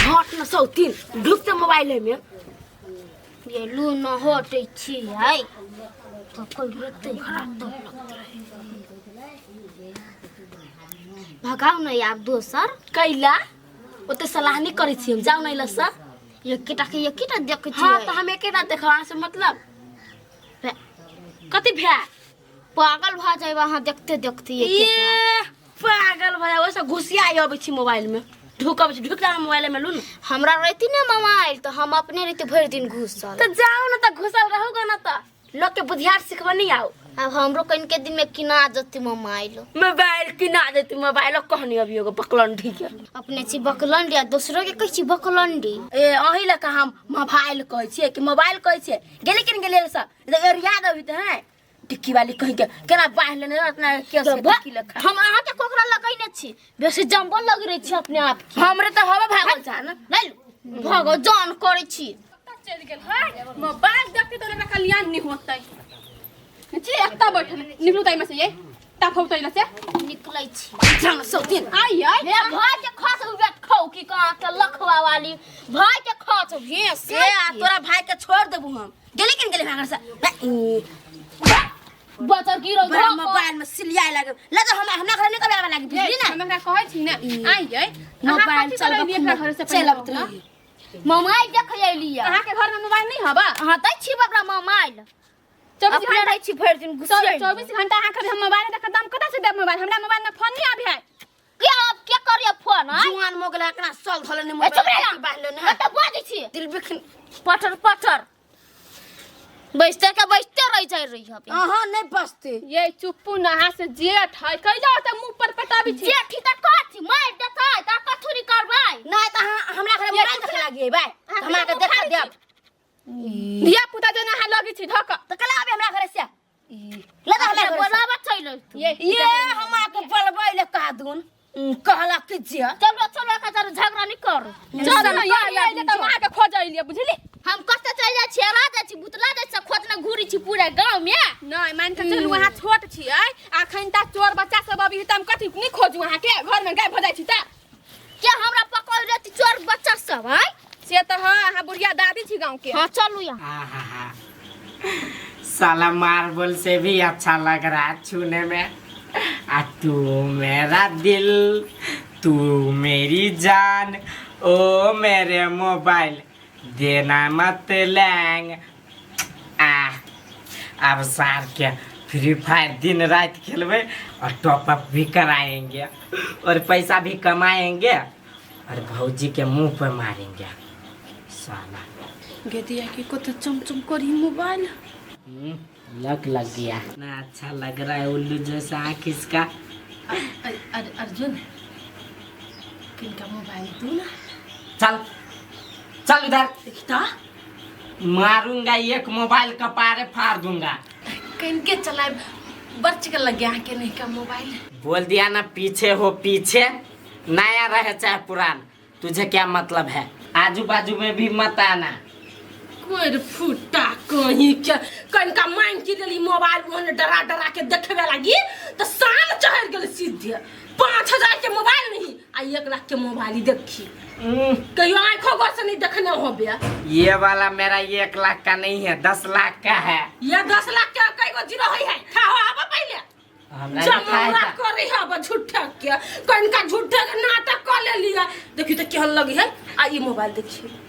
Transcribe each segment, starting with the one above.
हट न सौतीन ढुक से मोबाइल में ये लू न हटै छी है तो कोई हेतै खराब तब लगतै भगाउ ने आब दोसर कैला ओते सलाह नहीं करै छी हम जाउ नहीं लसा एकेटा के एकेटा देखै हाँ छियै तो हम एकेटा देखब अहाँ से मतलब कथी भए पागल भऽ जायब अहाँ देखते देखते एकेटा ये पागल भए ओहिसँ घुसिया अबै छी मोबाइल में ढुकब छी ढुक जाउ मोबाइल में लू ने हमरा रहती ने मोबाइल तऽ हम अपने रहती भरि दिन घुसल तऽ जाउ ने तऽ घुसल रहू गे ने तऽ लोक के बुधियार सिखबऽ नहीं आओ आब हमरो कनिके दिन में किना जेतै मोबाइल मोबाइल किना देती मोबाइल कहनी अभी एगो बकलंडी के अपने छी बकलंडी आ दोसरो के कहै छी बकलंडी ए अही लऽ कऽ हम मोबाइल कहै छियै कि मोबाइल कहै छियै गेली कि गेली सर एरिया देबी तऽ हैं टिक्की वाली कहीं के केना बान्हि लेने रहत ना केस के टिक्की लेखा हम अहाँ के कोकरा लगैने छी बेसी जम्बल लग रही छी अपने आप के हमरे तऽ हवा भागल छा ना नहीं भगो जान करै छी चलि गेल है मोबाइल देखते तो एकरा कल्याण नहीं होतै जी एकता बैठल निकलू ताई में से ये टाप होतै से निकलै छी जान सौतीन आई आई हे भाई के खस उबेट खौ की कहाँ के लखवा वाली भाई के खस भेस ए आ तोरा भाई के छोड़ देबू हम गेली कि गेली भागल से बचर गिरो बड़ा मोबाइल में सिलियाए लागे ले जा हम हमरा घर निकल आवे लागे बुझली ना हम एकरा कहै छी ने आई आई मोबाइल चल चलबे घर से चलब रही मोबाइल देख अयली अहाँ के घर में मोबाइल नहीं हबा अहाँ दै छी बाबरा मोबाइल 24 अपने घंटा रहै छी भरि दिन घुसियै 24 घंटा अहाँ के हम मोबाइल देख दाम कता से देब मोबाइल हमरा मोबाइल में फोन नहीं आबे है के अब के करिए फोन आय जुआन मोगला एकरा सल धले ने ए चुप रह मोबाइल बांध लेने कत बाजै छी दिल बिखन पटर पटर बैसते के बैसते रह जाइ रही हबे अहाँ नहीं बसते ये चुप्पू नहा से जेठ है कैला त मुंह पर पटाबी छी जेठी त कथी मारि देतै त कथु नहीं करबै नहीं तो अहाँ हमरा घर मोबाइल देखे लागिए भाई हमरा के देखा देब धिया पुता जो नहा लगी छी धक तो कल आबे हमरा घर से ले जा हमरा घर से। बोलाबा चलि ये ये हम आके बोलबै ले कहा दून कहला कि जे चलो चलो एक हजार झगड़ा नहीं करू चल ना ये ये त मां के खोज अइलिए बुझली हम कतऽ चलि जाइ छी हेरा जाइ छी बुतला जाइ छी खोजने घूरी छी पूरा गाँव में नहीं मान के चलू अहाँ छोट छियै अखन तक चोर बच्चा सब अभी त हम कथी नहीं खोजू अहाँ के घर में गायब हो जाइ छी त के हमरा पकड़ लेती चोर बच्चा सब आय से त हां अहाँ बुढ़िया दादी छी गांव के हाँ चलू यहाँ आहा, साला मार्बल से भी अच्छा लग रहा है छूने में। आ तू मेरा दिल, तू मेरी जान, ओ मेरे मोबाइल देना मत लैंग। आ अब सार के फ्री फायर दिन रात खेलबे और टॉप अप भी कराएंगे और पैसा भी कमाएंगे और भौजी के मुंह पर मारेंगे साला। गेदिया के कत चमचम करी मोबाइल। लक लग गया ना, अच्छा लग रहा है उल्लू जैसा आँख इसका। अर्जुन किनका मोबाइल दू ना। चल चल उधर, देखता मारूंगा एक मोबाइल कपारे फाड़ दूंगा। किनके चलाए बच के लग गया के नहीं का मोबाइल। बोल दिया ना पीछे हो पीछे, नया रहे चाहे पुरान, तुझे क्या मतलब है। आजू बाजू में भी मत आना। कोर फूटा कहीं के कनका मांग के लेली मोबाइल ओहन डरा डरा के देखबे लागी तो शाम चढ़ गेल सीधे। 5000 के मोबाइल नहीं आ 1 लाख के मोबाइल ही देखी। कहियो आंखों गौर से नहीं देखने होबे। ये वाला मेरा 1 लाख का नहीं है, 10 लाख का है। ये 10 लाख के कई गो जीरो होई है, खाओ आब पहले। हमरा नहीं खाए जमौरा का। करे है अब झूठा के कनका झूठा के नाटक कर ले लिया। देखी तो केहन लगी है आ ई मोबाइल देखी।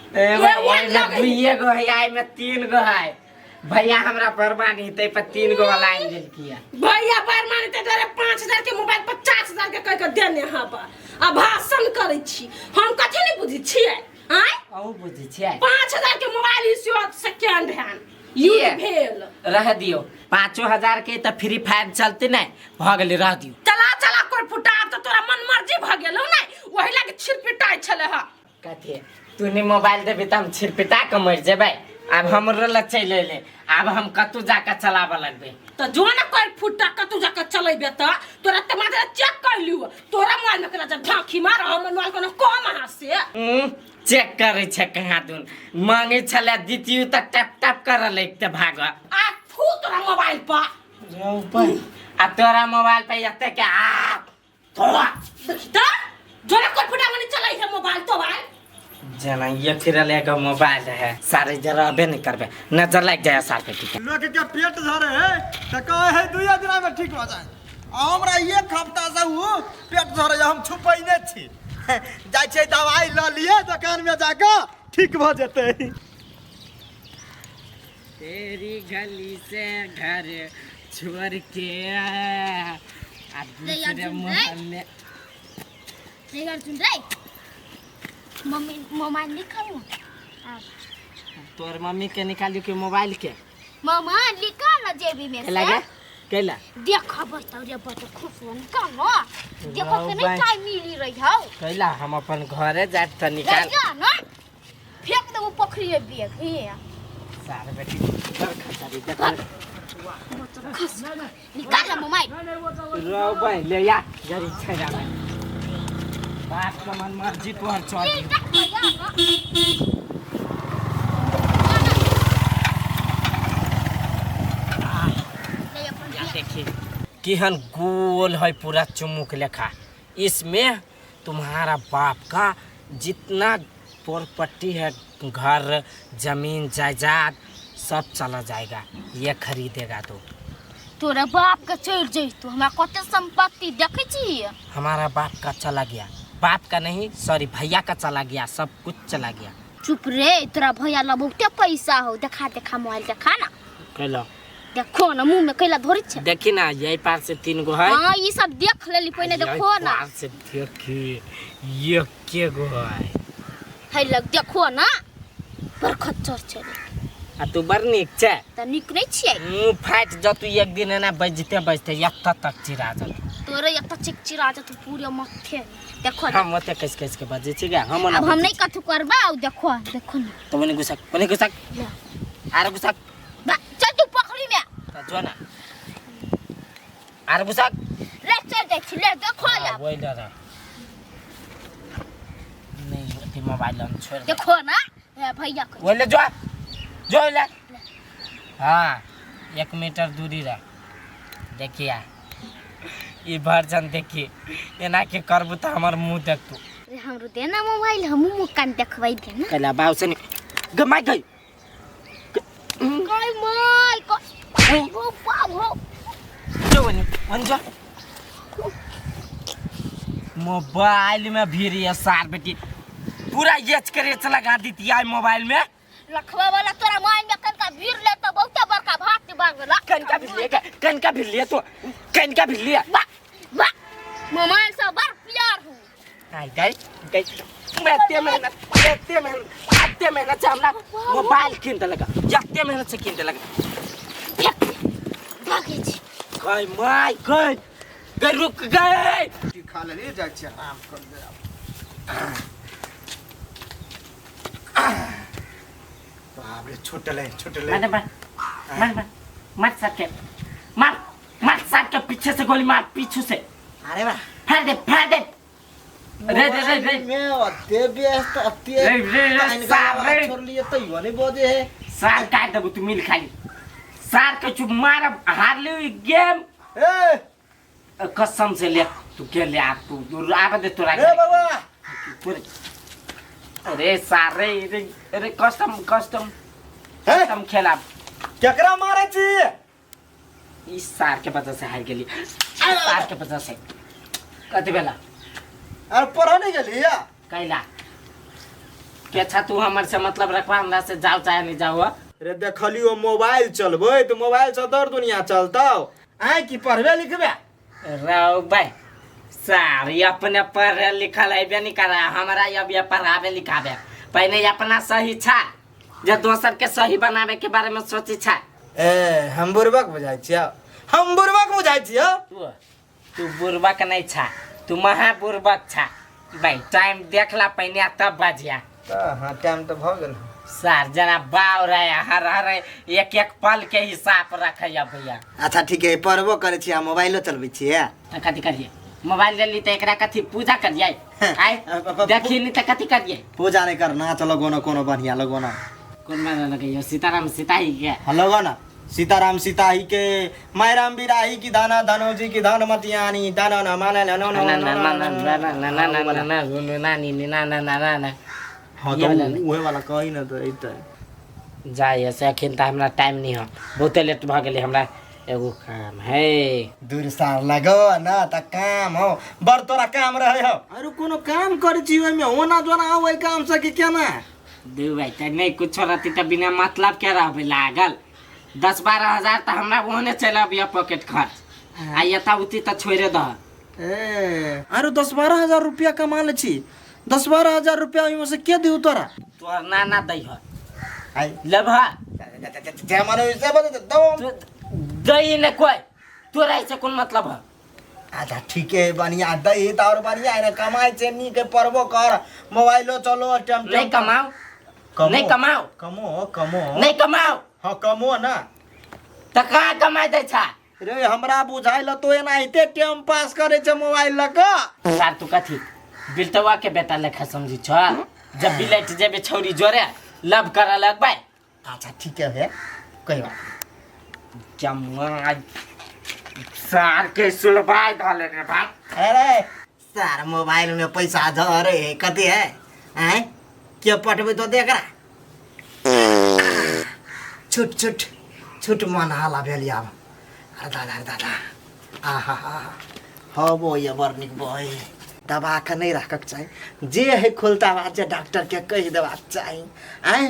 ए ये भाई, वन ए लगे। दुइये गो है, आई में 3 गो है। भैया हमरा परमानी ते पर 3 गो वाला आइन देल किया। भैया परमानी ते तोरे 5000 के मोबाइल 50000 के कह के देने हबा। आ भाषण करै छी हम कथि नहीं बुझै छियै आय? अहूँ बुझै छियै? 5000 के मोबाइल इस सेकेंड हैंड यूज ये। भेल। रह दियो 5000 के त फ्री फायर चलते नहीं भ गेलै, रह दियो। चला चला कोई फुटा त तोरा मन मर्जी भ गेलौ नै, ओही लागी छिरपिटाइ छलै ह। कथी तू नहीं मोबाइल देबी त हम छिरपिटा के मर जेबै। आब हमरो लग चलि अयलै, आब हम कतौ जाके चलाबऽ लगबै। त जो ने कोई फुटा कतौ जाके चलेबे त तोरा त मात्र चेक कर लियो, तोरा मोबाइल में केना झांकी मार, हमर मोबाइल कोनो कम अहाँ से। चेक करै छै कहाँ दून मांगे छलै दितियौ त टैप टैप करऽ लगतै भागऽ। आ फू तोरा मोबाइल पर। आ तोरा मोबाइल पर एते के आ तोरा देखी त जोरा कोई फुटा मने चलै है मोबाइल तोबाइल जना ये फिर लेगा मोबाइल है सारे जरा अबे नहीं करबे नजर लग जाए सार पे ठीक है लोग के पेट झरे है त कहे है दुइया दिन में ठीक हो जाए आ हमरा एक हफ्ता से उ पेट झरे हम छुपैने छी जाइ छै दवाई ल लिए दुकान में जाके ठीक भ जेतै। तेरी गली से घर छोड़ के आ दूसरे अर्जुन, मोहल्ले रे अर्जुन रे मम्मी मोबाइल निकाल ना। तोर मम्मी के निकालियो के मोबाइल के मोबाइल निकाल ना जेबी में से। लगे कैला देखबै त रे बड़ खुश हो निकाल ना देखो के नहीं मोबाइल। टाइम मिली रही हौ कैला हम अपन घरे जात त निकाल जा ना फेंक देबो पोखरी में बेग हे सार बेटी डर खसारी देख निकाल ना मोबाइल रो भाई ले या जरी छेड़ा भाई बाप का मन मर्जी तोहर चल ये देखो या ना ले अपन या देखिए केहन गोल है पूरा चुमुक लेखा। इसमें तुम्हारा बाप का जितना प्रॉपर्टी है घर जमीन जायदाद सब चला जाएगा ये खरीदेगा तो। तोरा बाप के चढ़ जैतो हमरा कते संपत्ति देखै छी। हमारा बाप का चला गया, बाप का नहीं सॉरी भैया का चला गया, सब कुछ चला गया। चुप रे तोरा भैया ला बहुते पैसा हो देखा देखा मोबाइल देखा ना कैला देखो ना मुंह में कैला धरे छै देखी ना यही पार से 3 गो है। हां ई सब देख लेली पहिने देखो ना पार से देखी ये के गो है है लग देखो ना पर खच्चर छै रे। आ तू बड़ नीक छै त नीक नै छियै मुंह फाटि जतू एक दिन एना बजते बजते एतऽ तक चिरा जतू तोरे एतऽ चिक चिरा जतू पूरे माथे देखो ना। हम ओते कस कस के बजै छी गे हम अब हम नहीं कथू करबा आउ देखो देखो ना तो ओने घुसक ओने घुसक ले आर घुसक बा चल तू पोखरी में त जो ना आर घुसक ले चल जाइ छी ले देखो या वही डर नहीं अथी मोबाइल हम छोड़ दे देखो ना ए भैया के ओले जो जो ले हाँ 1 मीटर दूरी रह देखिया ई वर्जन देखी एना के करबू त हमर मुंह देखतू रे हमरो दे ना मोबाइल हमू मुँह कान देखबै दे ना कैला बाऊ से गमाई गई गई my को ओ बाप हो जो बनी वन जो मोबाइल में भीड़ है सार बेटी पूरा येच करे लगा दी थी आई मोबाइल में लखवा वाला तोरा मोबाइल में कनका भीड़ ले तो बहुते बड़का भात बांगला कनका भीड़ ले कनका भीड़ ले तो कनका भीड़ ले वाह वाह मोबाइल से बड़ प्यार हूँ आई गई गई मैं इतने मेहनत से हमरा मोबाइल किन देलक जते मेहनत से किन देलक फेंक दे भागे छी गई my गई गई रुक गई रोटी खा लेली जाइ छी आराम कर दे। बाप रे छुटले छुटले मार मार मार मार सके मार मार साथ के पीछे से गोली मार पीछे से। अरे वाह फाड़ दे फाड़ दे रे रे रे रे में अते व्यस्त अते रे रे रे सार रे छोड़ लिए त यो नहीं बजे है सार काट देबू तू मिल खाली सार के चुप मार हार ली गेम ए कसम से ले तू के ले आ तू आब दे तोरा रे बाबा पूरे अरे सार रे रे अरे कस्टम कस्टम हे कस्टम खेला केकरा मारे छी इस सार के वजह से हार गेली सार के वजह से कति बेला अरे पढ़ नहीं गेली या कैला के अच्छा तू हमर से मतलब रखवा हमरा से जाओ चाहे नहीं जाओ। रे देखलियो मोबाइल चलबै तो मोबाइल से दर दुनिया चलतौ आय की पढ़बे लिखबे रौ भाई सार ये अपने पढ़े लिखल अबे नहीं करा हमरा अब ये पढ़ावे लिखावे पहले अपना सही छा जे दोसर के सही बनावे के बारे में सोची छा। ए हम बुड़बक बुझाइ छियौ हम बुड़बक बुझाइ छियौ तू तू बुड़बक नहीं छा तू महा बुड़बक छा भाई टाइम देखला पहले तब बजिया। हां टाइम तो भ गेल सार जना बाव रहे हर हर एक एक पल के हिसाब रखै भैया। अच्छा ठीक है पढ़बो करै छी आ मोबाइलो चलबै छियै त कथी करिए मोबाइल लेली त एकरा कथी पूजा करिए आय देखी नहीं त कथी करिए पूजा नहीं करना चलो गोनो कोनो बढ़िया लगोना कोन माने लगैयो सीताराम सीता ही के हां लगोना सीताराम सीता ही के मायराम बिराही की धाना धनोजी की धन मतियानी धन न माने न न ना न ना ना ना ना ना ना ना ना ना ना ना ना ना ना ना। हाँ ये तो वाला नहीं। उहे वाला कही ना तो अइतै। जाइए से अखन तऽ हमरा टाइम नहीं हो, बहुते लेट भऽ गेलै, हमरा एगो काम है। दूर सार लगो ना त काम हो, बड़ तोरा काम रहे हो। अरे कोनो काम करै छी ओहिमे होना जोना हो ओहि काम से कि केना? दू भाई तऽ नहि कुछो रहती तऽ बिना मतलब के रहबै लागल। 10-12 हजार तऽ हमरा ओहने चलि अबिय पॉकेट खर्च, आ एता उती तऽ छोड़ि दह। ए अरे 10-12 हजार रुपया कमा ले छी, 10-12 हजार रुपया ओहिमे से के दिउ तोरा? तोहर नाना दै ह। आइ लेबह? जे मन से बता दो। दै ने कोइ, तोरा ऐसे कोन मतलब है? अच्छा ठीक है, बढ़िया दै त और बढ़िया है ना, कमाइ छै नीक पढ़बो कर, मोबाइलो चलो टेम। नहीं कमाओ, नहीं कमाओ, कमो कमो नहीं कमाओ। हाँ कमो ना। तऽ कहाँ कमाइ दै छा रे? हमरा बुझाइल तो एनाहिते टाइम पास करे छै मोबाइल लऽ कऽ। सार तू कथी बिलटवा के बेटा लेखा समझी छ? जब बिलट जेबे छौरी जोरे लव करऽ लगबै। अच्छा ठीक है, कोई बात। जमा सार के सुलभाई धले रे भाई। अरे सार मोबाइल में पैसा झरे है कथी है? आँय के पटबै तो देख रहा छुट छुट छुट मन हाला भेल आब। अरे दादा अरे दादा आहा हा हो बो ये बड़ नीक बो, दबा के नहीं रखक चाही, जे है खोलता बात जे डॉक्टर के कहि देबाक चाही। आँय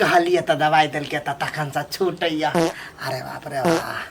कहलिए तऽ दवाइ देलकै तऽ तखन से छूटैया। अरे बाप रे वाह।